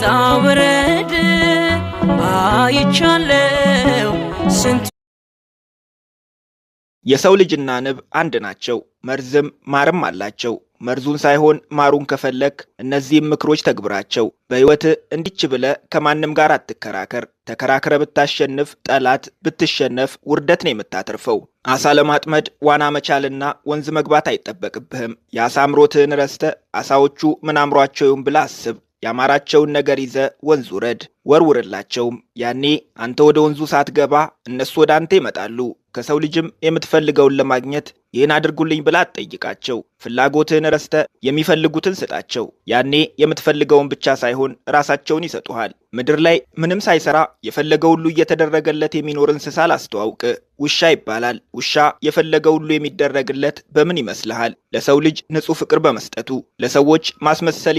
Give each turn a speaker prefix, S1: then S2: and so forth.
S1: ውረድ አይቻለው ስንት።
S2: የሰው ልጅና ንብ አንድ ናቸው። መርዝም ማርም አላቸው። መርዙን ሳይሆን ማሩን ከፈለክ እነዚህም ምክሮች ተግብራቸው። በሕይወት እንዲች ብለ ከማንም ጋር አትከራከር። ተከራክረ ብታሸንፍ ጠላት፣ ብትሸነፍ ውርደት ነው የምታተርፈው። አሳ ለማጥመድ ዋና መቻልና ወንዝ መግባት አይጠበቅብህም። የአሳ አምሮትህን ረስተ አሳዎቹ ምን አምሯቸው ይሁን ብለህ አስብ። ያማራቸውን ነገር ይዘ ወንዝ ውረድ፣ ወርውርላቸውም። ያኔ አንተ ወደ ወንዙ ሳትገባ እነሱ ወደ አንተ ይመጣሉ። ከሰው ልጅም የምትፈልገውን ለማግኘት ይህን አድርጉልኝ ብላ አትጠይቃቸው። ፍላጎትህን ረስተ የሚፈልጉትን ስጣቸው። ያኔ የምትፈልገውን ብቻ ሳይሆን ራሳቸውን ይሰጡሃል። ምድር ላይ ምንም ሳይሰራ የፈለገው ሁሉ እየተደረገለት የሚኖር እንስሳ ላስተዋውቅ፣ ውሻ ይባላል። ውሻ የፈለገው ሁሉ የሚደረግለት በምን ይመስልሃል? ለሰው ልጅ ንጹሕ ፍቅር በመስጠቱ፣ ለሰዎች ማስመሰል።